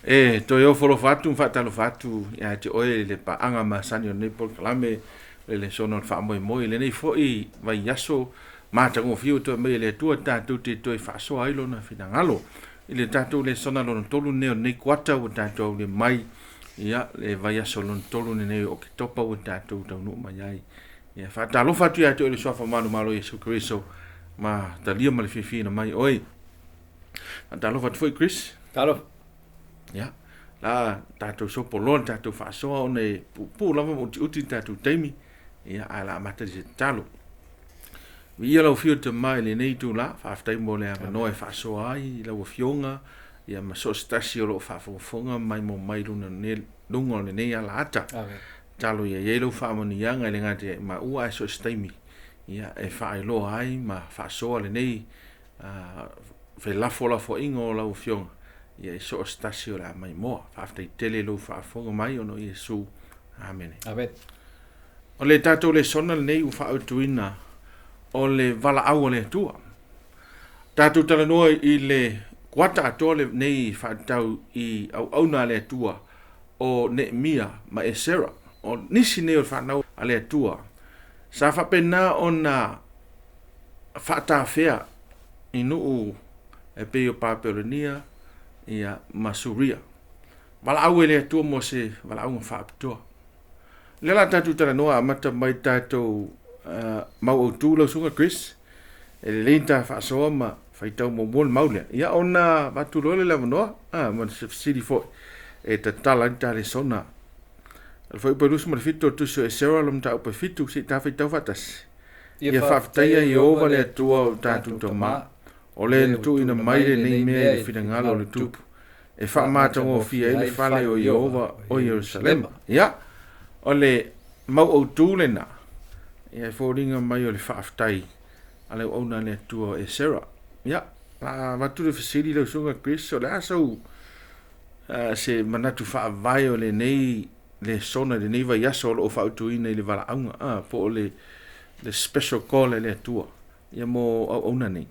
E toe ofo alofa atu ma faatalofa atu ia te oe i le paaga masani o lenei polokalame le lesona o le faamoemoe i lenei foi vaiaso matagofie ua toe aumaia e le Atua tatou te toe faasoa ai Lona finagalo. I le tatou lesona lona tolu lenei o lenei kuata ua tatou aulia mai ia le vaiaso lona tolu lenei o Oketopa ua tatou taunuu mai ai. Ia faatalofa atu ia te oe i le suafa manumalo o Iesu Keriso ma talia ma le fiafiaina mai oe. Faatalofa atu foi Chris. Talofa. Ia, la tatou sopo loa le tatou faasoa ona e puupuu lava ma utiuti le tatou taimi. Ia, ae la amata i se tatalo. Viia lau Afio Tama i lenei itula, faafetai mo le avanoa e faasoa ai i lau Afioga ia ma so o se tasi o lo o faafogafoga mai mo mai luna luga o lenei alaata. Amen. Tatalo ia i ai lau faamanuiaga e le gata ia i maua ae so o se taimi ia e faailoa ai ma faasoa lenei felafolafoaiga o lau Afioga ia i so o se tasi o le a maimoa. Faafetai tele i lou faafofoga mai ona o Iesu. Amene. Amen. O le tatou lesona lenei ua faautuina o le valaau a le Atua. Tatou talanoa i le kuata atoa lenei faatatau i auauna a le Atua o Neemia ma Esera. O nisi nei o le fanau a le Atua sa faapena ona faatafea i nuu e pei o Papelonia ia, ma Suria. Valaau e le Atua mo se valaauga faapitoa. O lea la tatou talanoa amata mai tatou mau autu lau susuga Chris, e lelei ta faasoa ma faitau muamua le mau lea, ia ona avatu loa lea le avanoa ma se fesili foi e tatala ai le ta lesona. O le fuaiupu e 27 o le tusi o Esera le mataupu e 7, se i ta faitau faatasi. Ia faafetaia Ieova le Atua o tatou tama, o le na tuuina mai lenei mea i le finagalo o le Tupu, e faamatagofie ai le fale o Ieova o Ierusalema. Ia, o le mau autu lena, ia e foliga mai o le faafetai a le auauna a le Atua o Esera. Ia, la avatu le fesili lau susuga Chris, o le a sau se manatu faavae o lenei lesona i lenei vaiaso o lo o faautuina i le valaauga, po o le special call a le Atua ia mo auauna nei?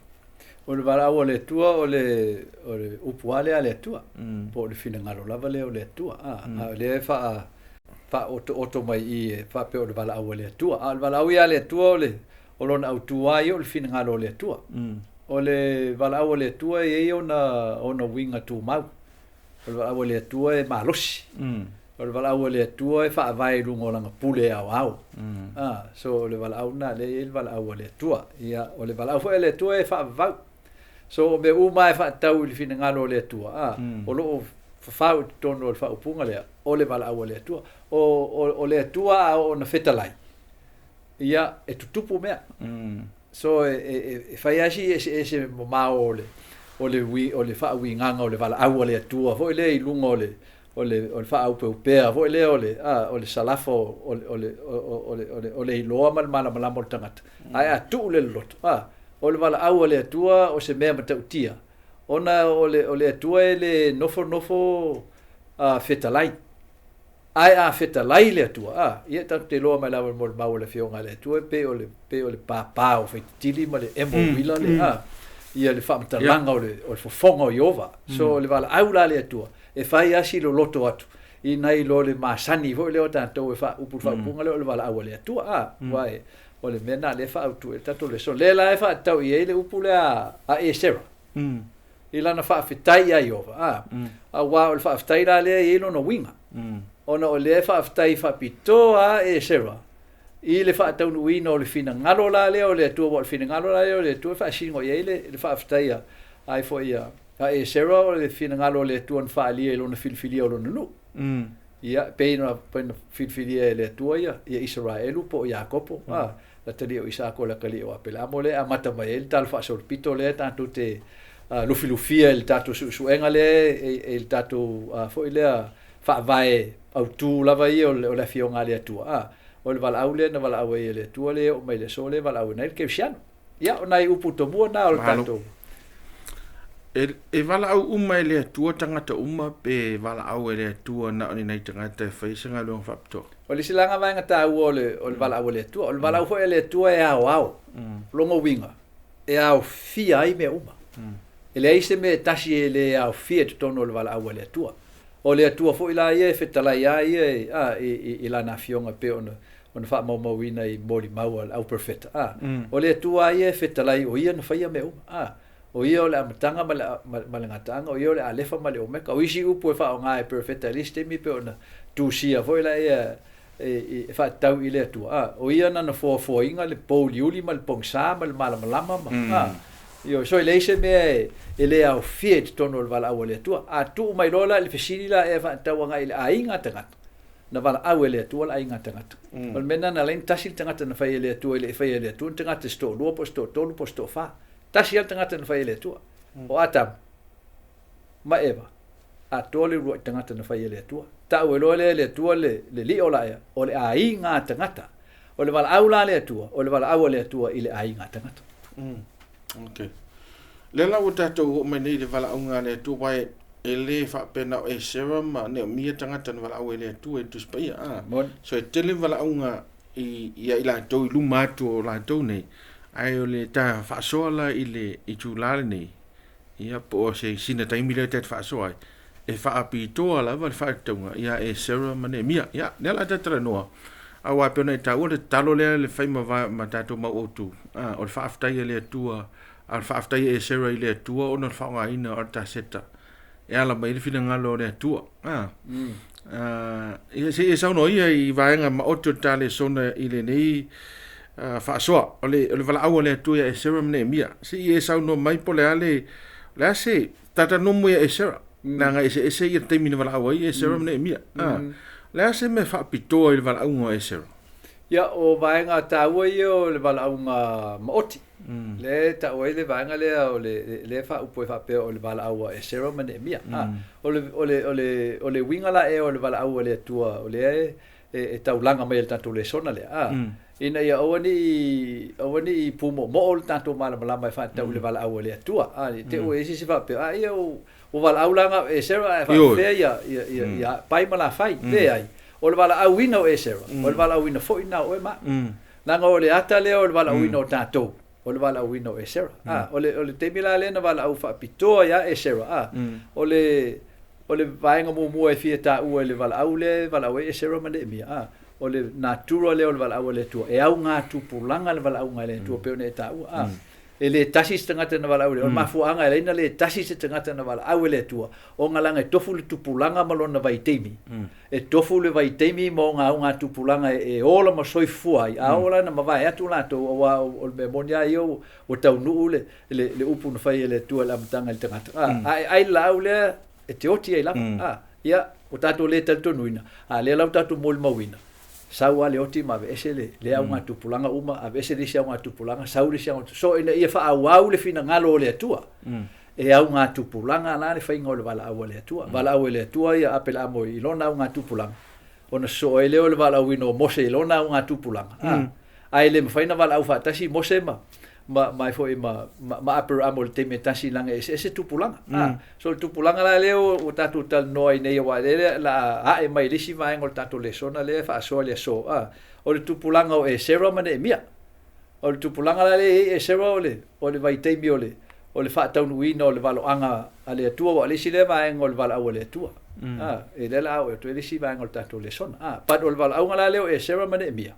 O le valaau a le Atua o le, o le upu lava lea a le Atua, po o le finagalo lava lea o le Atua. A o lea e faa, faaotooto mai i i e faapea o le valaau a le Atua. A o le valaau ia a le Atua o le, o lona autu lava ia o le finagalo o le Atua. O le valaau a le Atua e i ai ona, ona uiga tumau. O le valaau a le Atua e malosi. O le valaau a le Atua e faavae i luga o lana pule aoao. So o le valaau lena lea e i ai le valaau a le Atua. Ia, o le valaau foi a le Atua e faavavau. So o mea uma lava e faatatau i le finagalo o le Atua, o lo o fafau i totonu o le faaupuga lea, o le valaau a le Atua. O, o, o le Atua a oo ina fetalai, ia, e tutupu mea. So, e fai lava si eseese mamao o le, o le ui, o le faauigaga o le valaau a le Atua foi lea i luga o le, o le, o le faaaupeupea foi lea o le, a, o le salafa o le, o le, o le, o le, o le iloa ma le malamalama o le tagata. Ae a tuu le loloto, a, o le valaau a le Atua o se mea matautia, ona o le, o le Atua e le nofonofo a, fetalai. Ae a fetalai le Atua, a, ia tatou te iloa mai lava i le molimau a le Afioga a le Atua e pei o le, pei o le pāpā o Faititili ma le emo uila le, a, ia le faamatalaga o le, o le fofoga o Ieova. So o le valaau la a le Atua, e fai lava si loloto atu i nai lo le masani foi lea o tatou e faaupu i le faaupuga lea o le valaau a le Atua, a, aua e, o le mea lena lea e faaautu ai le tatou lesona. Lea la e faatatau i ai le upu lea a Esera. I lana faafetai ia Ieova, a, auā o le faafetai la lea e i ai lona uiga, ona o lea e faafetai faapitoa a Esera i le faataunuuina o le finagalo la lea o le Atua, aua o le finagalo la lea o le Atua e faasino i ai le, le faafetai a, ai foi a, a Esera o le finagalo o le Atua na faaalia i lona filifilia o lona nuu. Ia, pei ona, pei ona filifilia e le Atua ia, ia Isaraelu po o Iakopo, a, le atalii o Isaako o le atalii o Apelamo lea e amata mai ai le tala faasolopito lea tatou te lufilufia i le tatou suesuega lea e i le tatou foi lea faavae autu lava ia o le Afioga a le Atua, a, o le valaau lea na valaau ai e le Atua lea e oo mai i le aso lea e valaau ai le kerisiano. Ia, o nai upu tomua na o le tatou. E valaau uma e le Atua tagata uma pe valaau e le Atua na o ni nai tagata e fai se galuega faapitoa? O le isi laga vaega taua o le, o le valaau a le Atua. O le valaau foi a le Atua e aoao. Lona uiga, e aofia ai mea uma. E leai se mea e tasi e le aofia i totonu o le valaau a le Atua. O le Atua foi la ia e fetalai lava ia i, a, i, i, i Lana Afioga e pei ona, ona faamaumauina i molimau a le auperofeta, a. O le Atua lava ia e fetalai o Ia na faia mea uma, a. O Ia o le amataga ma le, ma, ma le gataaga, o Ia o le Alefa ma le Omeka. O isi upu e faaaoga e perofeta i le isi taimi e pei ona tusia foi la ia e, e faatatau i le Atua, a. O Ia na na foafoaina le pouliuli ma le pogisa ma le malamalama ma, a. Ioe, so e leai se mea e, e le aofia i totonu o le valaau a le Atua. A tuu mai loa la i le fesili la ea faatatau agai i le aiga tagata, na valaau e le Atua le aiga tagata. O le mea lena na ala ai ona tasi le tagata na fai e le Atua e le i faia e le Atua ni tagata se toalua po o se toatolu po o se toafa. Tasi lava le tagata na fai e le Atua, o Atamu ma Eva, atoa le uluai tagata na fai e le Atua. Tau ai loa lea e le Atua le, le lio la ea, o le aiga tagata. O le valaau la a le Atua, o le valaau a le Atua i le aiga tagata. Okay. Lea la ua tatou oo mai nei i le valaauga a le Atua, aua e le faapea na o Esera ma Neomia tagata na valaau ai le Atua i le Tusi Paia. A. So e tele valaauga i, ia i latou i luma atu o latou nei, ae o le ta faasoa la i le itula lenei, ia po o se sina taimi lea ta te faasoa ai, e faapitoa lava le faatatauga ia Esera ma Neemia. Ia, lea la ta talanoa, aua e pei ona e taua le tatalo lea le fai ma, ma tatou mau autu, a, o le faafetai a le Atua, a o le faafetai a Esera i le Atua ona o le faaaogaina o Aritaseta e ala mai ai le finagalo o le Atua. A, ia se i e saunoa ia i vaega maoto o le ta lesona i lenei faasoa, o le, o le valaau a le Atua ia Esera ma Neemia. Se i e saunoa mai po o le a le, o le a se talitonumu ia Esera, leaga e eseese ia le taimi na valaau ai Esera ma Neemia. A, o le a se mea faapitoa i le valaauga o Esera? Ia, o vaega taua ia o le valaauga maoti. Lea e tau ai le vaega lea o le lea e faaupu ai faapea o le valaau a Esera ma Neemia. A, o le o le o le o le uiga la ea o le valaau a le Atua o lea e e taulaga mai e le tatou lesona lea, a, ina ia aua ne i aua ne i pumoomoo le tatou malamalama e faatatau i le valaau a le Atua. A, i te i ua i ai se isi faapea, a ia ua valaau la na o Esera ae faapefea ia ia ia ia Pai ma Lafai. Leai, o le valaauina o Esera, o le valaauina foi lena o oe ma au. Leaga o le ata lea o le valaauina o tatou, o le valaauina o Esera. A, o le, o le taimi la lea na valaau faapitoa ia Esera, a, o le, o le vaega muamua e fia taua i le valaau lea e valaau ai Esera ma Neemia, a, o le natura lea o le valaau a le Atua, e augā tupulaga le valaauga a le Atua pei ona e taua, a. E le tasi se tagata na valaau e le, o le mafuaaga e ala ai ona le tasi se tagata na valaau e le Atua, ona leaga e tofu le tupulaga ma lona vaitaimi. E tofu le vaitaimi ma ona augatupulaga e ola ma soifua ai, a oo la ina mavae atu latou, aua o le mea moni lava ia ua taunuu le, le, le upu na fai e le Atua i le amataga i le tagata. A, a e ai le laau lea, e te oti ai lava. A, ia, ua tatou le talitonuina, a lea la ua tatou molimauina, sau lava le oti ma aveese le, le augatupulaga uma, aveese le isi augatupulaga, sau le isi augatupulaga. So, ina ia faaauau le finagalo o le Atua, e augatupulaga la le faiga o le valaau a le Atua. Valaau e le Atua ia Apelamo i lona augatupulaga, ona sosoo ai lea o le valaauina o Mose i lona augatupulaga. A, ae le mafai ona valaau faatasi Mose ma, ma, ma ai foi ma, ma, ma Aperaamo i le taimi e tasi leaga e eseese tupulaga. A, so le tupulaga la lea ua, ua tatou talanoa ai nei aua lea la a ae mai i le isi vaega o le tatou lesona lea e faasoa i le aso, a, o le tupulaga o Esera ma Neemia. O le tupulaga la lea e i ai Esera o le, o le vaitaimi o le, o le faataunuuina o le valoaga a le Atua, aua o le isi lea vaega o le valaau a le Atua. A, e lea la a oo atu ai le isi vaega o le tatou lesona. A, but o le valaauga la lea o Esera ma Neemia,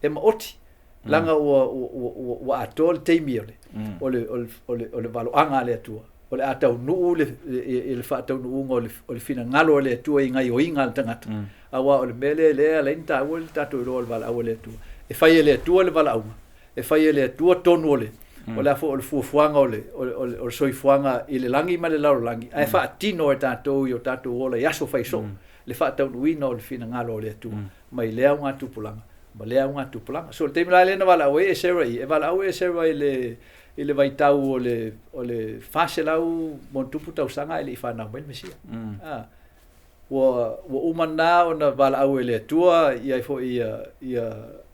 e maoti, leaga ua, ua, ua, ua atoa le taimi o le, o le, o le, o le, o le valoaga a le Atua. O le a taunuu le, i le faataunuuga o le, o le finagalo o le Atua i gaioiga a le tagata. Aua o le mea lea lea e ala ai ona taua le tatou iloa o le valaau a le Atua. E fai e le Atua le valaauga, e fai e le Atua tonu o le, o le a foi o le fuafuaga o le, o le, o le, o le soifuaga i le lagi ma le lalolagi, ae faatino e tatou i o tatou ola i aso faisoo le faataunuuina o le finagalo o le Atua mai lea augatupulaga ma lea augatupulaga. So, i le taimi la lea na valaau ai Esera i, e valaau Esera i le, i le vaitau o le, o le 400 ma ono tupu tausaga ae le i fanau mai le Mesia. Ah, ua, ua uma na ona valaau e le Atua i ai foi ia, ia,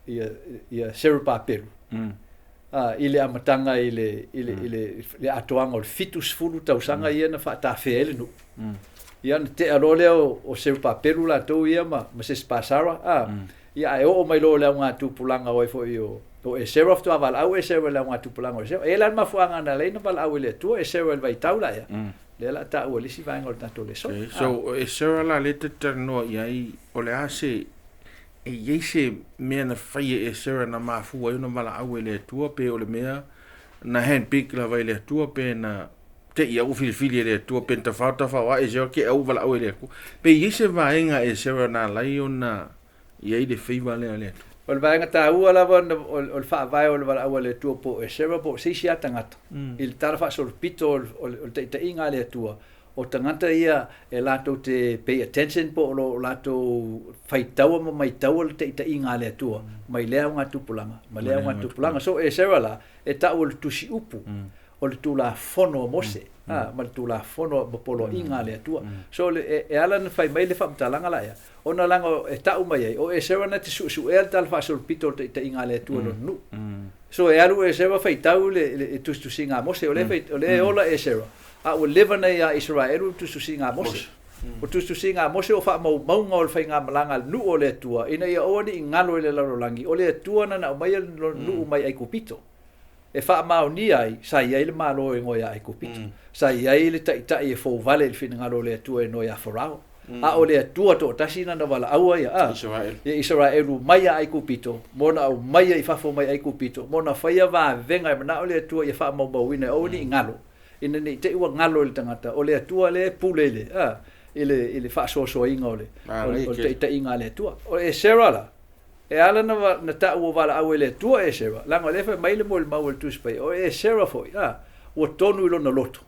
ia, ia Serubabelu. Ah, i le amataga i le, i le, i le, le atoaga o le 70 tausaga ia na faatafea ai le nuu. Ia ona tea loa lea o, o Serubabelu latou ia ma, ma Sesebasara. Ah, ia ae oo mai loa i le augatupulaga o ai foi o, o Esera faatoa valaau Esera i le augatupulaga o Esera. E i ai la le mafuaaga na ala ai ona valaau e le Atua Esera i le vaitau la ea. Lea o le a taua i le isi vaega o le tatou lesona. Okay, so o Esera la lea ta te talanoa i ai, o le a se, e i ai se mea na faia e Esera na mafua ai ona valaau e le Atua, pe o le mea na handpick lava e le Atua, pe na te i au filifili e le Atua, pe na tafao tafao lava Esera ke au valaau e le Atua. Pe i ai se vaega a Esera na ala ai ona i ai le favor lea a le Atua. O le vaega taua lava ona o le faavae o le valaau a le Atua po o Esera po o se isi lava tagata i le tala faasolopito o le taitaiga a le Atua, o tagata ia e latou te pay attention po o lo o latou faitaua ma maitaua le taitaiga a le Atua mai lea augatupulaga ma lea augatupulaga. So Esera la, e tau o le tusi upu o le Tulafono a Mose, a, ma le Tulafono ma poloaiga a le Atua. So, le, e, e ala ona fai mai le faamatalaga la ea, ona leaga e tau mai ai, o Esera na te suesuea le tala faasolopito o le taitaiga a le Atua i lona nuu. So, e alu Esera faitau le, le, le tusitusiga a Mose, o lea, fai, o lea e ola Esera, a ua leva nei ia Isaraelu le tusitusiga a Mose. O tusitusiga a Mose o faamaumauga o le faigamalaga a le nuu o le Atua, ina ia aua ne i galo i le lalolagi, o le Atua na na aumaia lona nuu mai Aikupito. e faamaonia ai, sa i ai le Malo e igoa ia Aikupito, sa i ai le Taitai e fouvale i le finagalo o le Atua e igoa ia Farao, a o le Atua toatasi lana valaau ia a ia Isaraelu mai ia Aikupito, mo na aumaia i fafo mai Aikupito, mo na faia vavega e manao le Atua ia faamaumauina e aua ne i galo, ina ne i te i ua galo i le tagata, o le Atua lea e pule i le, a, i le, i le faasoasoaina o le, o le, o le taitaiga a le Atua. O Esera la, E ala na, na tau ua valaau e le Atua Esera, leaga o lea e fai mai le molimau a le Tusi Paia, o Esera foi, a, ua tonu i lona loto,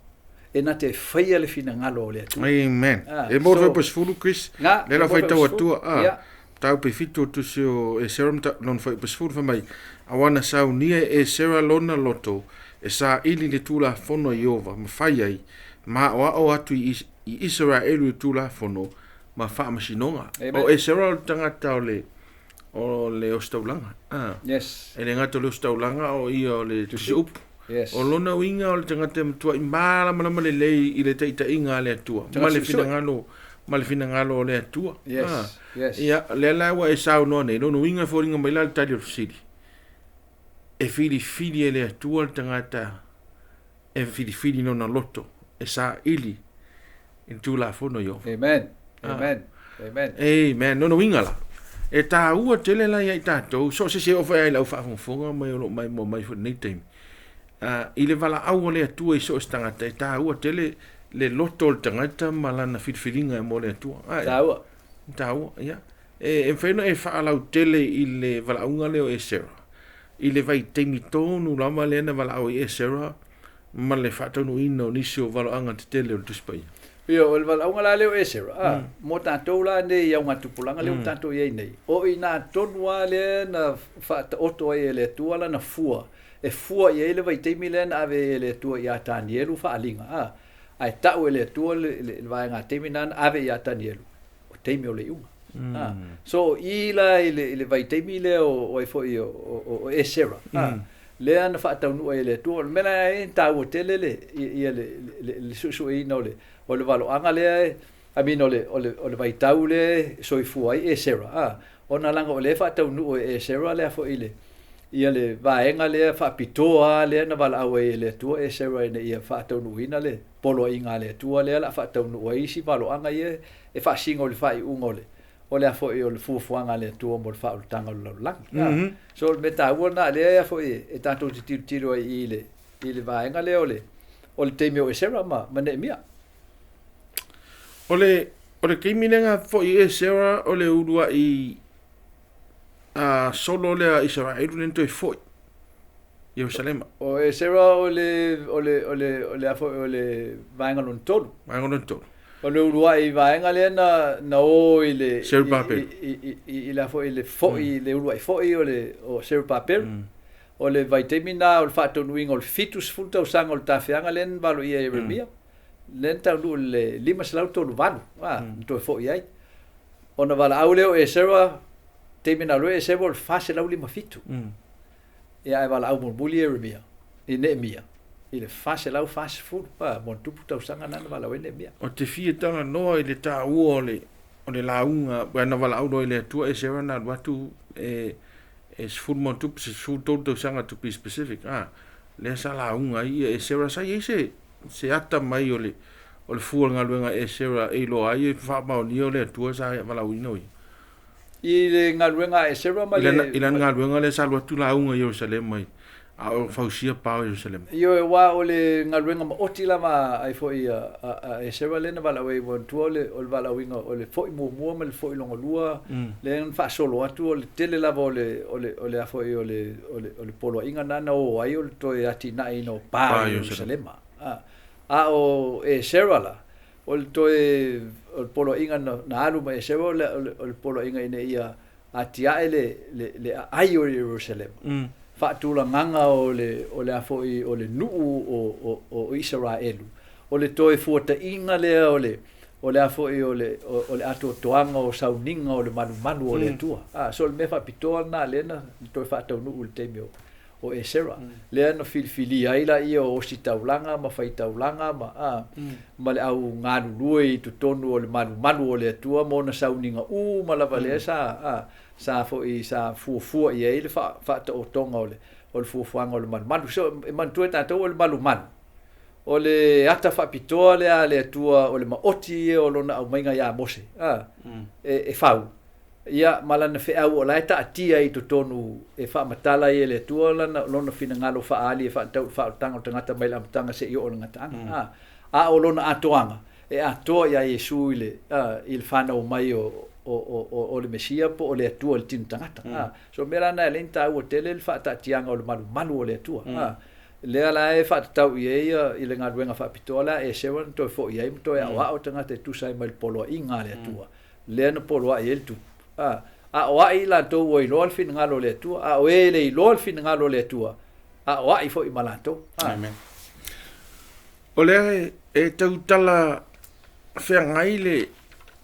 e na te faia le finagalo o le Atua. Amen. A, E mo le so, faipa sefulu, Chris. Nga, Lea e la mo le faitau faipa sefulu. atua, a, Ia. mataupu e fitu o tusi o Esera mata, lona faipa sefulu fai mai, Aua na saunia e Esera lona loto e saili le Tulafono a Ieova ma fai ai, ma aoao atu i, i Isaraelu i le Tulafono ma faamasinoga. Amen. O Esera o le tagata o le, o le ositaulaga. Ah. Yes. E le gata o le ositaulaga o ia o le tusi upu. Yes. O lona uiga o le tagata e matuai malamalama lelei i le taitaiga a le Atua ma le finagalo ma le finagalo o le Atua. Yes. Ah. Yes. Ia, lea la ua e saunoa nei, lona uiga e foliga mai la le tali o le fesili. E filifili e le Atua le tagata e filifili lona loto e saili i le Tulafono Ieova. Amen. Amen. Amen. Amen. Lona uiga la, e taua tele la ia i tatou, so o se isi e oo foi lava i lau faafogafoga mai o lo o maimoa mai foi i lenei taimi, i le valaau a le Atua i so o se tagata, e taua tele le loto o le tagata ma lana filifiliga mo le Atua. Ae, Taua. taua, ia. E mafai ona e faalautele i le valaauga lea o Esera, i le vaitaimi tonu lava lea na valaau ai Esera ma le faataunuuina o nisi o valoaga tetele o le Tusi Paia. Ioe, o le valaauga la lea o Esera, a, mo tatou la nei i augatupulaga lea ua tatou i ai nei, o i ina tonu lava lea na faataoto ai e le Atua lana fua, e fua i ai le vaitaimi lea na ave ai e le Atua ia Tanielu faaaliga, a, ae tau e le Atua le, le, le vaegataimi lena na ave ia Tanielu, o taimi o le iuga. A, so o i la i le, i le vaitaimi lea o, o ai foi o, o, o Esera, a, lea na faataunuu ai e le Atua. O le mea la e taua tele le, ia le, le, le suesueina o le, o le valoaga lea e, I mean o le, o le, o le vaitau lea e soifua ai Esera, a, ona leaga o lea e faataunuu e Esera lea foi le, ia le vaega lea faapitoa lea na valaau ai e le Atua Esera ina ia faataunuuina le poloaiga a le Atua lea o le a faataunuu ai isi valoaga ia e faasino i le faaiuga o le o le a foi o le fuafuaga a le Atua mo le faaolataga o le lalolagi. Mm-hmm. So o le mea taua lena lea foi e tatou te tilotilo ai i le i le vaega lea o le o le taimi o Esera ma ma Neemia. O le o le taimi lea na foi Esera o le uluai a solo lea Isaraelu lea na toe foi Ierusalema. O Esera o le o le o le o le a foi o le vaega lona tolu. Vaega lona tolu. O le uluai vaega lea na na o i le Serubabel. i i i i le a foi le foi le uluai foi o le o Serubabel. O le vaitaimi na o le faataunuuina o le 70 tausaga o le tafeaga lea na valoia e Ieremia. Lea na taunuu i le 538 a na toe foi ai. Ona valaau lea o Esera, taimi na alu ai Esera o le 457. Ia ae valaau mulimuli Ieremia, i Neemia, i le 440, a, mo tupu tausaga na na valaau ai Neemia. O te fia talanoa i le taua o le o le lauga, aua na valaau loa i le Atua Esera na alu atu e e sefulu ma ona tupu, se sefulu tolu tausaga to be specific, a, lea sa lauga ai ia Esera, sa i ai se se ata mai o le o le fua o le galuega a Esera e iloa ai e faamaonia o le Atua sa valaauina o ia. I le galuega a Esera ma le. I lana galuega lea sa alu atu lauga i Ierusalema a o fausia pa o Ierusalema. Ioe, aua o le galuega maoti lava ai foi a Esera lea na valaau ai, manatua o le valaauina o le foi muamua ma le foi lona lua, lea na faasolo atu o le tele lava o le o le o le a foi o le o le o le poloaiga lena na o ai o le toe atinaeina o pa o Ierusalema. A o Esera la, o le toe o le poloaiga na alu ma Esera o le poloaiga ina ia atiae le aai o Ierusalema, faatulagaga o le o le a foi o le nuu o Isaraelu, o le toe fuataiga lea o le o le a foi o le o le atoatoaga o sauniga o le malumalu o le Atua. So o le mea faapitoa lena lea na toe faataunuu i le taimi o o Esera, lea na filifilia ai laia o ositaulaga ma faitaulaga ma, a, ma le au galulue i totonu o le malumalu o le Atua ma ona sauniga uma lava lea sa, a, sa foi sa fuafua i ai le faataotoga o le, o le fuafuaga o le malumalu. So, e manatua e tatou o le malumalu, o le ata faapitoa lea a le Atua o le maoti ia o lona aumaiga iā Mose, a, e fau. Ia, ma lana feau o la e taatia i totonu e faamatala ai e le Atua lana, lona finagalo faaali e faatatau i le faaolataga o le tagata mai le amataga seia oo i le gataaga. A, a o lona atoaga, e atoa iā Iesu i le, a, i le fanau mai o, o, o, o, o le Mesia po o le Atua i le tino tagata. A, so o le mea la lena e ala ai ona taua tele le faataatiaga o le malumalu o le Atua. A, lea la e faatatau i ai ia, i le galuega faapitoa lea a Esera na toe foi ai ma toe aoao tagata e tusa ai ma le poloaiga a le Atua. Lea na poloai ai le tupu. A, aoai i latou ua iloa le finagalo o le Atua, a o e e le iloa le finagalo o le Atua, aoai foi ma latou. A. Amen. O lea e tautala feagai le,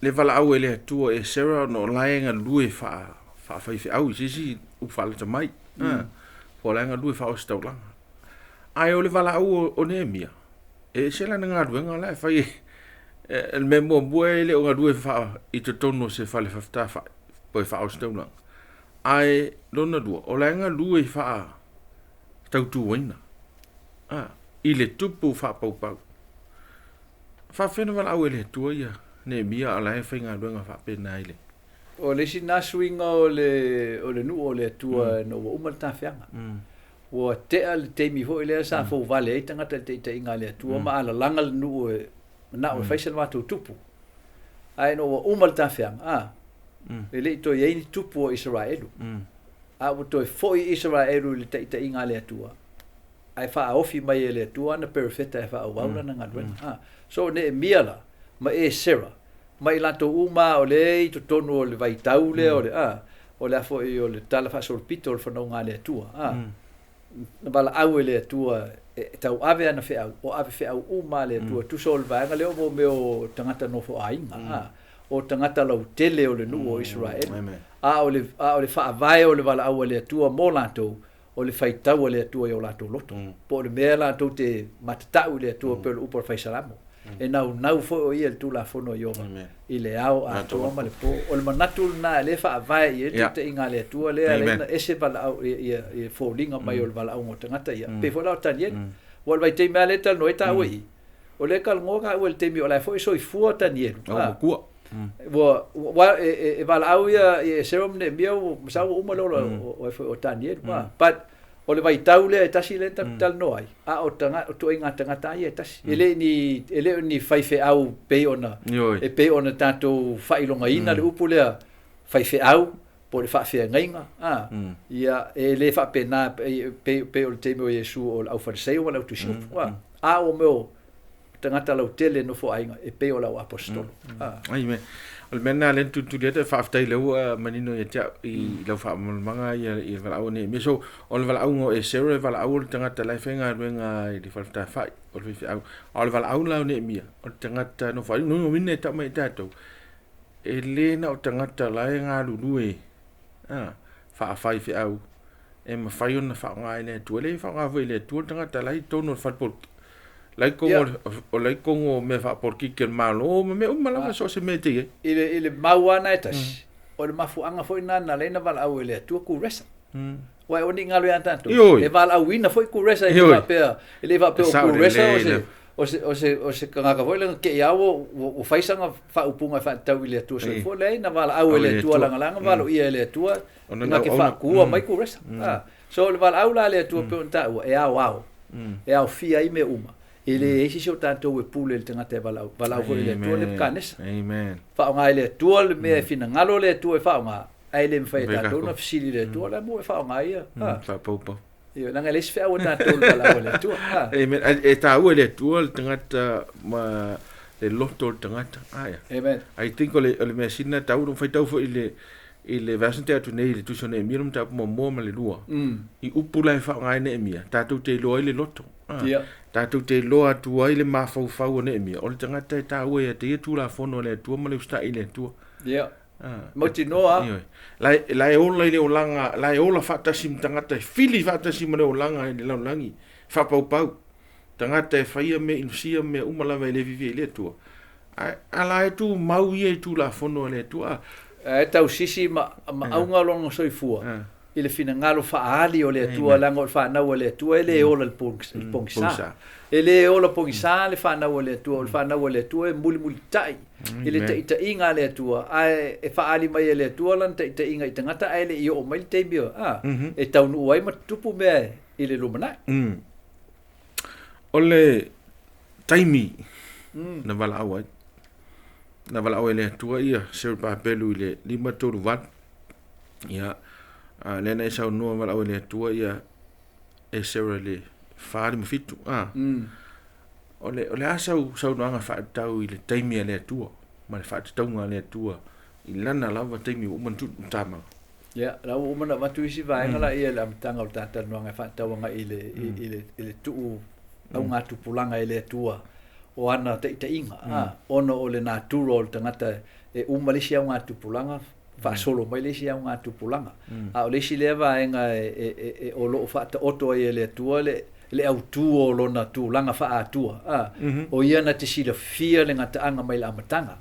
le valaau e le Atua e Sarah ona o la e galue faa, faafaifeau i se isi upu faalata mai. Po o la e galue faaositaulaga. Ae o le valaau o, o Neemia, E ese lana galuega la e fai e le mea muamua e le o galue faa i totonu o se fale faafetafai po e faaositaulaga. Ae lona lua, o la e galue faa tautuaina a i le tupu faapaupau. Faafefea ona valaau e le Atua ia Neemia a o la e faigaluega faapena i le. O le isi na suiga o le o le nuu o le Atua ina ua uma le tafeaga. Ua tea le taimi foi lea sa fouvale ai tagata i le taitaiga a le Atua ma alalaga le nuu e manao e fai se matou tupu. Ae ina ua uma le tafeaga, a, e le i toe i ai ni tupu o Isaraelu. A ua toe foi Isaraelu i le taitaiga a le Atua, ae faaofi mai e le Atua ana perofeta e faaauau lana galuega. A, so o Neemia la, ma Esera, ma i latou uma a o lea e i totonu o le vaitau lea o le, a, o le a foi o le tala faasolopito o le fanauga a le Atua, a, na valaau e le Atua e tauave ana feau, o ave feau uma a le Atua, tusa o le vaega lea o mo mea o tagata nofoaiga, a, o tagata lautele o le nuu o Isaraelu, a o le, a o le faavae o le valaau a le Atua mo latou, o le faitau a le Atua i o latou loto, po o le mea latou te matatau i le Atua pei o le upu a le Fai Salamo. E naunau foi o ia i le Tulafono a Ieova i le ao atoa ma le po. O le manatu lena lea e faavae i ai le taitaiga a le Atua lea e ala ai ona ese valaau ia foliga mai o le valaauga o tagata ia. Pei foi la o Tanielu. Ua o le vaitaimi lava lea e talanoa ai taua i i, o lea e talanoa taua i le taimi o la e foi e soifua Tanielu. Ua, ua, e, e, e valaau ia i Esera ma Neemia, ua masalo ua uma le ola o, o, o Tanielu. But o le vaitau lea e tasi lea tatou talanoa ai, a o taga, o tuaiga tagata ia e tasi. E le ni, e le o ni faifeau pei ona, e pei ona tatou faailogaina le upu lea faifeau po o le faafeagaiga, a, ia, e le faapena pei, pei o le taimi o Iesu o le aufariseio ma le autusiupu, a, a o mea o tagata lautele nofo aiga e pei o le au aposetolo. Amen. O le mea lena lea na tulituli atu, faafetai o lea ua manino ia te au i lau faamalamalamaga ia i le valaau a Neemia. So, o le valaauga o Esera e valaau o le tagata la e faigaluega i le faletafai, o le faifeau. A o le valaau la o Neemia, o le tagata nofo aiga. Lona uiga e tau mai ia i tatou, e le na o tagata la e galulue faafaifeau e mafai ona faaaoga e le Atua. E le faaaoga foi e le Atua le tagata la e i totonu o le fale la i totonu o la i totonu o mea faapolokiki a le Malo ma mea uma lava so o se mea e te i ai. I le, i le mau lava na e tasi, o le mafuaaga foi lena na ala ai ona valaau e le Atua Kuresa. Aua e o ni galo ia tatou. Ioe. E valaauina foi Kuresa e le Ioe. faapea, e le faapea E o sao Kuresa lelei o se le- O se tagata foi lea na te'i lava ua fai sana faaupuga e faatatau i le Atua Soifua, leai, na valaau e le Atua lagalaga valoia e le Atua na te faatua mai Kuresa. So o le valaau la a le Atua pei ona taua, e aoao, e aofia ai mea uma. E leai se isi o tatou e pule i le tagata e valaau, valaau foi e le Atua Nepukanesa. Faaaoga e le Atua le mea e finagalo le Atua e faaaoga, ae le mafai e tatou ona fesili i le Atua, o le a mea ua e faaaoga ai ia? Faapaupau. Ioe, leaga e leai se feau a tatou i le valaau a le Atua. Amen. E taua e le Atua le tagata ma le loto o le tagata. Aia. Amen. I think o le mea sili ona taua, na faitau foi i le verse na tea atu nei i le tusi o Neemia, le mataupu muamua ma le lua. I upu la e faaaoga ai Neemia, tatou te iloa ai le loto. Tatou te iloa atu ai le mafaufau o Neemia, o le tagata e taua ia te ia Tulafono a le Atua ma le usitai i le Atua. Mautinoa a. Ioe. La e ola i le olaga, la e ola faatasi ma tagata e fili faatasi ma le olaga i le lalolagi, faapaupau. Tagata e faia mea inosia ma mea uma lava e le fiafia i le Atua. Ae a la e tumau ia i Tulafono a le Atua. Ae tausisi ma auga lona soifua i le finagalo faaali o le Atua, leaga o le fanau a le Atua e le ola i le pogisa. E le ola pogisa le fanau a le Atua, o le fanau a le Atua e mulimulitai i le taitaiga a le Atua, ae e faaali mai e le Atua lana taitaiga i tagata ae le i oo mai le taimi e taunuu ai ma tutupu mea i le lumanai. O le taimi na valaau ai, na valaau ai le Atua ia Serubabelu i le 538. Ia, lea na e saunoa valaau ai le Atua ia Esera i le 47. O le a sau saunoaga faatatau i le taimi a le Atua ma le faatatauga a le Atua i lana lava taimi ua uma ona tuu i tamaga? Ia, la ua uma ona avatu isi vaega la ia i le amataga o le ta talanoaga e faatatau agai i le tuu augatupulaga e le Atua o ana taitaiga, ona o le natura o le tagata e uma le isi augatupulaga, faasolo mai le isi augatupulaga. A o le isi lea vaega o lo o faataoto ai e le Atua le autu o lona tulaga faa-Atua, o ia na te silafia le gataaga mai le amataga.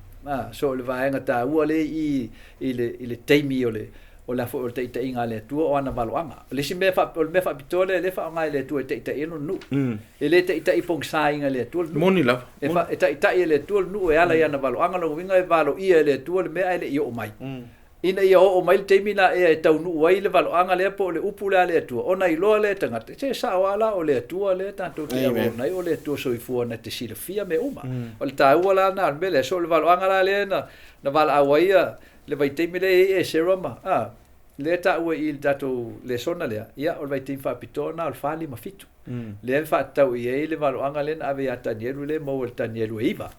So o le vaega taua lea i i le taimi o le o le a foi o le taitaiga a le Atua o ana valoaga. O le isi mea, o le mea faapitoa lea lea e faaaoga e le Atua e taitai ai lona nuu. E le taitai pogisaina e le Atua le nuu. Moni lava. E taitai e le Atua le nuu e ala i ana valoaga, lona uiga e valoia e le Atua le mea ae le i oo mai. Ina ia oo mai le taimi la ea e taunuu ai le valoaga lea po o le upu lea a le Atua, ona iloa lea e tagata, se sao lava la o le Atua lea tatou te auauna ai, o le Atua soifua na te silafia mea uma. O le taua la lena o le mea lea, so o le valoaga la lea na valaau ai le vaitaimi lea e i ai Esera ma, a, lea e taua i i le tatou lesona lea, ia, o le vaitaimi faapitoa lena o le 457. Lea e faatatau i ai le valoaga lea na ave ia Tanielu lea e maua i le Tanielu e 9.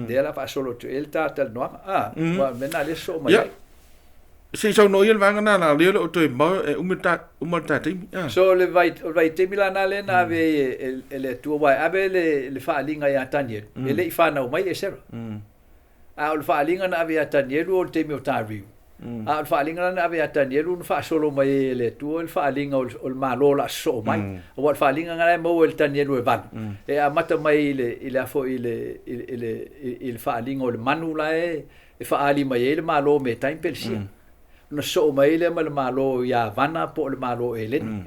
Lea o le a faasolo atu i ai le ta talanoaga. A, aua o le mea lena lea e sosoo mai ai. Se i saunoa ia le vaega lena, leaga o lea e le o toe mamao e umi le ta, uma le ta taimi. So o le vai, o le vaitaimi la lena lea na ave ai e le Atua, aua e ave le faaaliga ia Tanielu, e le i fanau mai Esera. A o le faaaliga na ave ia Tanielu o le taimi o Tariu. A o le faaaliga la na ave ia Tanielu na faasolo mai ai e le Atua le faaaliga o le Malo o le a sosoo mai. Aua o le faaaliga lena e maua i le Tanielu e 8, e amata mai i le, i le a foi i le, i le, i le faaaliga o le manu la e faaali mai ai le Malo o Metai ma Pelesia. Ona sosoo mai ai lea ma le Malo o Iavana po o le Malo o Eleni.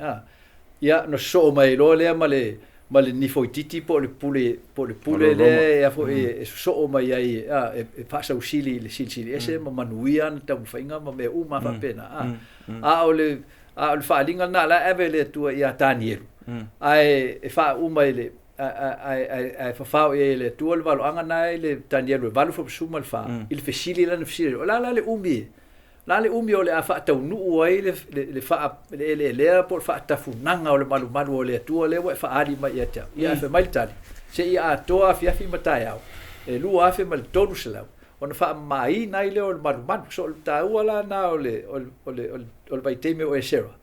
Ia, ona sosoo mai loa lea ma le ma le nifoititi po o le pule po o le pule lea e foi e sosoo mai ai e faasausili i le silisili ese ma manuia ana taumafaiga ma mea uma faapena. A o le a o le faaaliga lena la e ave e le Atua ia Tanielu, ae e faauma i le ae fafao i ai e le Atua le valoaga lena i le Tanielu e 8 fuafuasuma le 4 i le fesili lea na fesili ai, o le a la le umi e O le a le umi o le a faataunuu ai le faaeleelea po o le faatafunaga o le malumalu o le Atua lea ua e faaali mai ia te au? Ia, ae fai mai le tali, Seia atoa afiafi ma taeao, e 2300, ona faamamaina ai lea o le malumalu. So o le taua la lena o le vaitaimi o Esera,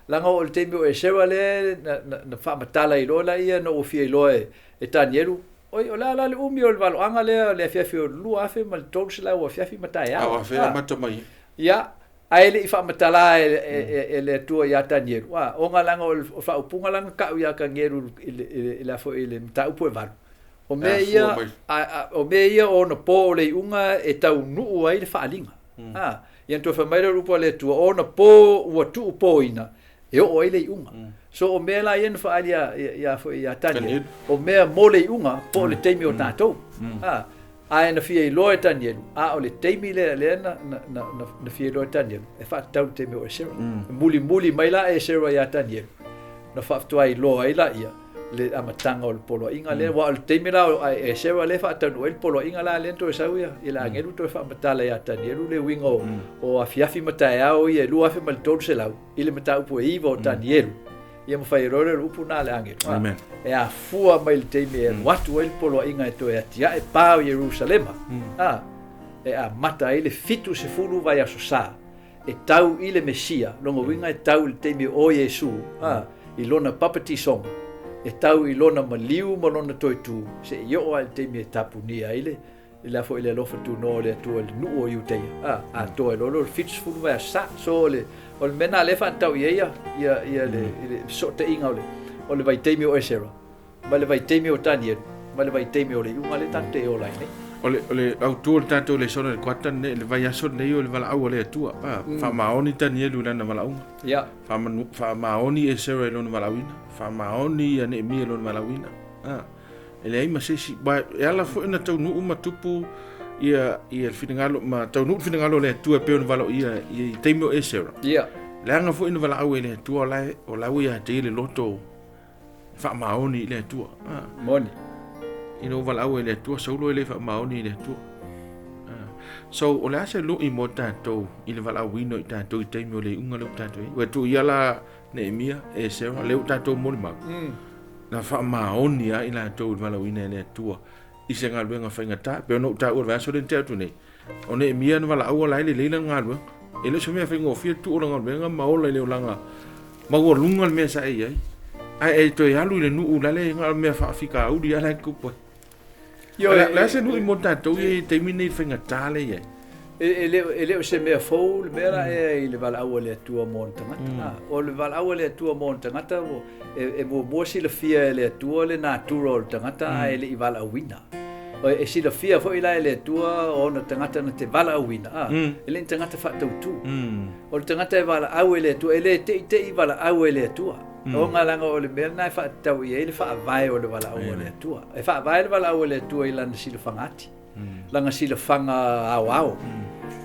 leaga o le taimi o Esera lea na faamatala ai loa lea ina ua fia iloa e Tanielu, Oi, o le a la le umi o le valoaga lea o le afiafi o le 2300 afiafi ma taeao? A o afea amata mai ai? Ia, ae le i faamatala e le Atua ia Tanielu, a, ona leaga o le faaupuga la na tau ia Tanielu i le a foi i le mataupu e 8, o mea ia, o mea ia o ona po o le iuga e taunuu ai le faaaliga. A, ia ona toe fai mai lea o le upu a le Atua, o ona po ua tuupoina, E oo ai le iuga. So o mea la ia na faaali ia foi ia Tanielu, o mea mo le iuga po o le taimi o tatou. A, ae na fia iloa e Tanielu, a o le taimi lea lea na fia iloa e Tanielu, e faatatau i le taimi o Esera. E mulimuli mai la Esera ia Tanielu, na faafetoa iloa ai laia le amataga o le poloaiga lea, aua o le taimi la o Esera lea e faataunuu ai le poloaiga la lea na toe sau ia i le agelu toe faamatala ia Tanielu le uiga o afiafi ma taeao ia e 2300 i le mataupu e 9 o Tanielu. Ia ma fai ai loa lea o le upu lena a le agelu. Amen. E afua mai i le taimi e alu atu ai le poloaiga e toe atiae pa o Ierusalema, a, e amata ai le 70 vaiaso sa e tau i le Mesia, lona uiga e tau i le taimi o Iesu, a, i lona papatisoga, e tau i lona maliu ma lona toe tu, seia oo lava i le taimi e tapunia ai le, le a foi le alofa tunoa o le Atua i le nuu o Iuteia, a, atoa ai loa lea o le 70 vaiaso sa. So, o le, o le mea lena o lea e faatatau i ai ia, ia, ia le, le fesootaiga o le, o le vaitaimi o Esera, ma le vaitaimi o Tanielu, ma le vaitaimi o le iuga lea tatou te ola ai nei. O le, o le autu o le tatou lesona i le kuata lenei, le vaiaso lenei o le valaau a le Atua. A, faamaoni Tanielu i lana valaauga. Ia. Faamanu, faamaoni Esera i lona valaauina. Faamaoni ia Neemia i lona valaauina. A, e leai ma se isi, aua e ala foi ona taunuu ma tupu ia, ia le finagalo, ma taunuu le finagalo o le Atua e pei ona valaauia i taimi o Esera. Ia. Leaga foi na valaau ai le Atua o la e, o la ua ia te ia le loto faamaoni i le Atua. Ah. Moni. Ina ua valaau ai le Atua, Saulo e le faamaoni i le Atua. Ah. So, o le a se lui mo tatou i le valaauina o i tatou i taimi o le iuga lea ua tatou i ai? Ua tuu ia la Neemia, Esera, lea ua tatou molimau. Na faamaoni lava i latou i le valaauina e le Atua i se galuega faigata. E pei ona ou taua i le vaiaso lea na tea atu nei, o Neemia na valaau la e lelei lana galuega. E le o se mea faigofie le tuu o le galuega ma ola i le olaga maualuga le mea sa e i ai. Ae e toe alu i le nuu lale na o le mea faafitauli lava la e tupu ai. Ioe, O le a se lui mo tatou i le taimi lenei i le faigata lea e i ai? E le o se mea fou le mea la ea i le valaau a le Atua mo ona tagata. O le valaau a le Atua mo ona tagata, e muamua silafia e le Atua le natura o le tagata ae le i valaauina. E silafia foi la e le Atua o ona tagata na te valaauina, e le ni tagata faatautu. O le tagata e valaau e le Atua, e le teitei valaau e le Atua. Ona leaga o le mea lena e faatatau i ai le faavae o le valaau a le Atua. E faavae le valaau a le Atua i lana silafaga ati, lana silafaga aoao.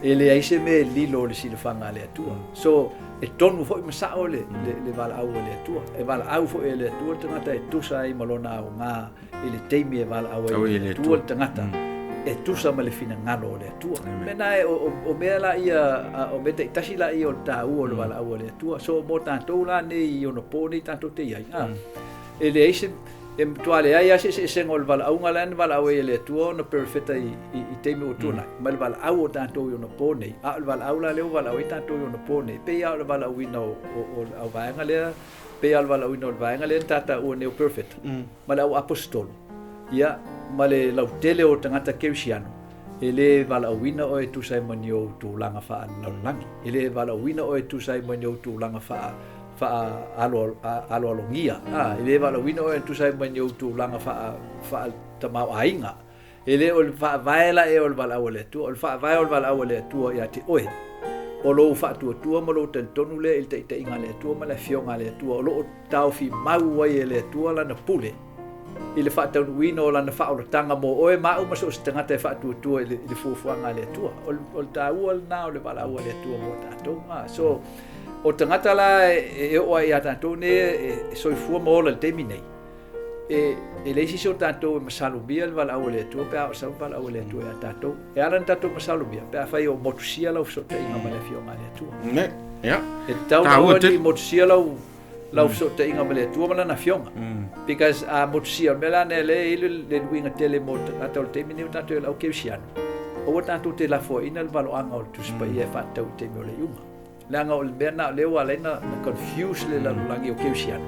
E leai se mea e lilo o le silafaga a le Atua. So, e tonu foi ma sao le valaau a le Atua. E valaau foi e le Atua le tagata e tusa ai ma lona aoga i le taimi e valaau ai e le Atua le tagata, e tusa ma le finagalo o le Atua. O mea na, o mea laia, o mea taitasi laia o le taua o le valaau a le Atua. So, mo tatou la nei i ona po nei tatou te i ai, e leai se, e matua leai lava se eseesega o le valaauga la na valaau ai e le Atua ona perofeta i taimi ua tuanai, ma le valaau o tatou i ona po nei. A o le valaau la lea ua valaau ai tatou i ona po nei, pei lava o le valaauina o le auvaega lea, pei lava o le valaauina o le vaega lea na tataua nei o perofeta, ma le au aposetolo, ia, ma le lautele o tagata kerisiano, e le valaauina oe e tusa ai ma ni ou tulaga faalelalolagi, e le valaauina oe e tusa ai ma ni ou tulaga faa faaaloalogia, a, e le valaauina oe e tusa ai ma ni ou tulaga faaletamaoaiga. E le o le faavae la ea o le valaau a le Atua, o le faavae o le valaau a le Atua ia te oe, o lou faatuatua ma lou talitonu lea i le taitaiga a le Atua ma le Afioga a le Atua o lo o taofi mau ai e le Atua lana pule i le faataunuuina o lana faaolataga mo oe ma au ma so o se tagata e faatuatua i le fuafuaga a le Atua. O le taua lena o le valaau a le Atua mo tatou. So, o tagata la e oo ai ia tatou nei e soifua ma ola i le taimi nei, e leai se isi o tatou e masalomia le valaau a le Atua pe a oo sau le valaau a le Atua ia tatou. E ala ona tatou masalomia pe afai o motusia lau fesootaiga ma le Afioga a le Atua. Ne, ia. E tatau ona aua ne i motusia lau lau fesootaiga ma le Atua ma Lana Afioga. Because a motusia, o le mea la lea e i ai le luiga tele mo tagata o le taimi lenei o tatou i le au kerisiano, aua tatou te lafoaiina le valoaga o le Tusi Paia e faatatau i le taimi o le iuga. Leaga o le mea lena o lea ua ala ai ona confuse le lalolagi o kerisiano,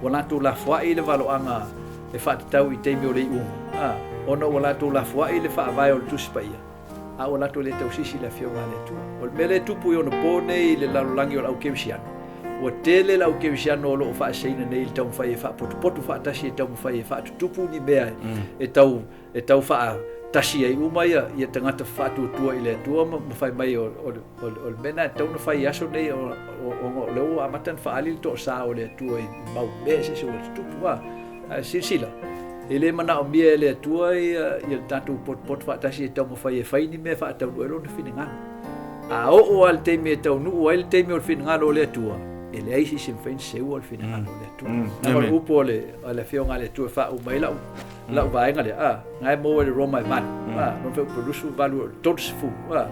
ua latou lafoai le valoaga e faatatau i taimi o le iuga, a, ona ua latou lafoai le faavae o le Tusi Paia, a ua latou le tausisi i le Afioga a le Atua. O le mea lea e tupu i ona po nei i le lalolagi o le au kerisiano, ua tele le au kerisiano o lo o faaseseina nei i le taumafai e faapotupotu faatasi, e taumafai e faatutupu ni mea e tau e tau faa tasi ai uma ia ia tagata faatuatua i le Atua ma ma fai mai o o o o le mea lena e tatau ona fai i aso nei ona o lea ua amata ona faaali le toasa o le Atua i mau mea eseese ua tutupu a. Ae silasila, e le manaomia e le Atua ia ia le tatou potopoto faatasi e taumafai e fai ni mea e faataunuu ai lona finagalo. A oo lava i le taimi e taunuu ai le taimi o le finagalo o le Atua, e leai se isi e mafai ona seua le finagalo o le Atua. Leaga o le upu a le a le Afioga a le Atua e faauma ai lau lau vaega lea, a, na e maua i le Roma e 8, a, lona fuaiupu 28 o le 30, a,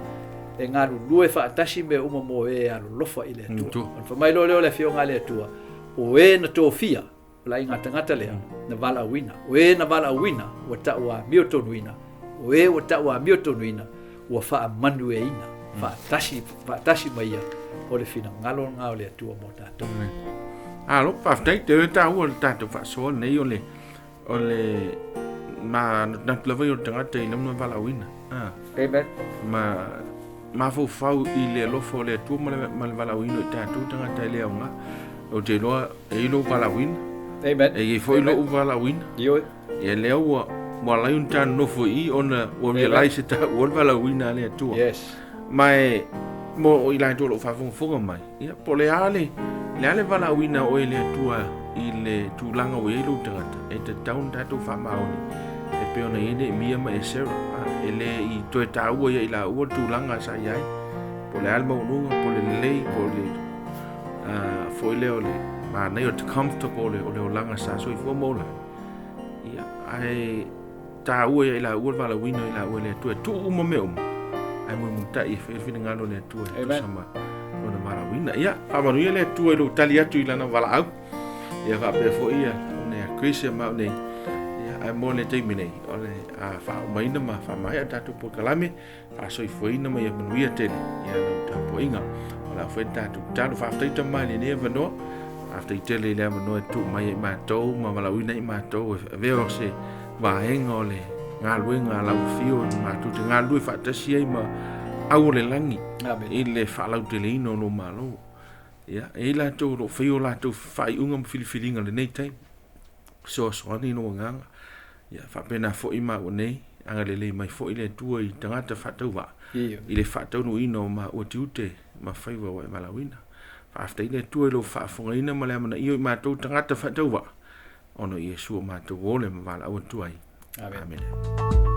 e galulue faatasi mea uma mo e e alolofa i le Atua. Ona fai mai loa lea o le Afioga a le Atua, o e na tofia, o le aiga tagata lea, na valaauina. O e na valaauina, ua tauamiotonuina. O e ua tauamiotonuina, ua faamanuiaina, faatasi, faatasi ma ia, o le finagalo lena o le Atua mo tatou. Alo, faafetai, te taua le tatou faasoa nei o le O le ma natu lava ia o le tagata i lona valaauina. Ah. Amen. Ma mafaufau i le alofa o le Atua ma le, ma le valaauina o i tatou tagata e le aoga. Ou te iloa e i lou valaauina. Amen. E i foi lou valaauina. Ioe. Ia lea ua ua alai ona ta nofo i i ona ua realize e taua le valaauina a le Atua. Yes. Ma e mo i latou o lo o faafogafoga mai, Ia, po o le a le, le a le valaauina o oe e le Atua i le tulaga ua i ai lou tagata, e tatau ona tatou faamaoni e pei ona i ai Neemia ma Esera. A, e le i toe taua ia i laua le tulaga sa i ai, po o le a le maualuga, po o le lelei, po o le foi lea o le manaia o le comfortable o le olaga sa soifua ma ola ai. Ia, ae taua ia i laua le valaauina i laua e le Atua e tuu uma mea uma, ae mulimulitai e fai le finagalo o le Atua e tusa ma lona valaauina. Ia, faamanuia le Atua i lou tali atu i lana valaau. Ia faapea foi ia ona ia Chris ia ma au nei. Ia, ae mo le taimi nei, o le a faaumaina ma faamaea tatou polokalame, faasoifuaina ma ia manuia tele ia lau tapuaiga. O le a foi le tatou tatalo. Faafetai Tama i lenei avanoa. Faafetai tele i le avanoa e tuu mai ai matou ma valaauina ai matou e avea o se vaega o le galuega a lau afio matou te galulue faatasi ai ma au o le lagi i le faalauteleina o lou Malo. Ia, e i ai latou o lo o faia o latou faaiuga ma filifiliga i lenei taimi. Fesoasoani lou agaga. Ia faapena foi maua nei, agalelei mai foi le Atua i tagata faatauvaa i le faataunuuina o maua tiute ma faiva ua e valaauina. Faafetai le Atua i lou faafofogaina ma le amanaia o i matou tagata faatauvaa, ona o Iesu o matou ole ma valaau atu ai. Amene.